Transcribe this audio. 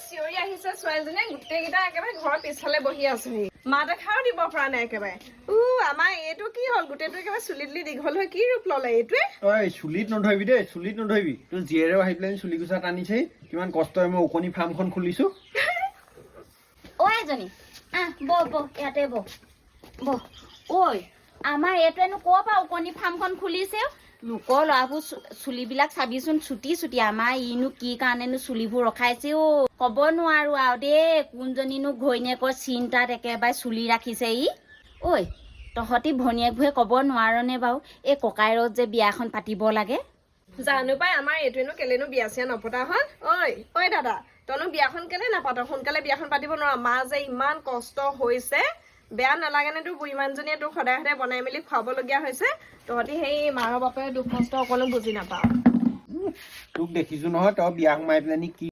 চিঞৰি আহিছে ছোৱালীজনীয়ে, গোটেইকেইটা একেবাৰে ঘৰৰ পিছফালে বহি আছোহি, মাত এষাৰো দিব পৰা নাই একেবাৰে। আমাৰ এইটো কি হ'ল, গোটেইটো একেবাৰে চুলি তুলি দীঘল হৈ কি ৰূপ ল'লে এইটোৱে? ঐ চুলিত নধৰিবি দেই, চুলিত নধৰিবি। তোৰ জীয়েৰেও আহি পেলাই চুলি কোচা টানিছেহি, কিমান কষ্টৰে মই ওকণি ফাৰ্মখন খুলিছো। ঐ এজনী আহ, বহ বহ, ইয়াতে বহ বহ। ঐ আমাৰ এইটোৱেনো ক'ৰ পৰা ওকণি ফাৰ্মখন খুলিছে? লোকৰ ল'ৰাবোৰ চুলিবিলাক চাবিচোন চুটি চুটি, আমাৰ ইনো কি কাৰণেনো চুলিবোৰ ৰখাইছে অ', ক'ব নোৱাৰো আৰু দেই। কোনজনীনো ঘৈণীয়েকৰ চিন্তাত একেবাৰে চুলি ৰাখিছে ই। ঐ তহঁতি ভনীয়েকবোৰে ক'ব নোৱাৰনে বাৰু এই ককাইৰত যে বিয়াখন পাতিব লাগে? জানো পাই আমাৰ এইটোৱেনো কেলেনো বিয়া চিয়া নপতা হ'ল। ঐ ঐ দাদা, তইনো বিয়াখন কেলে নাপাত? সোনকালে বিয়াখন পাতিব নোৱাৰ? মা যে ইমান কষ্ট হৈছে, বেয়া নালাগেনে তোৰ? বুঢ়ী মানুহজনীয়ে তোক সদায় সদায় বনাই মেলি খুৱাবলগীয়া হৈছে। তহঁতি সেই মাৰৰ বাপেৰে দুখ কষ্ট অকণো বুজি নাপাৱ। তোক দেখিছো নহয়, তই বিয়া সোমাই পেলানি কি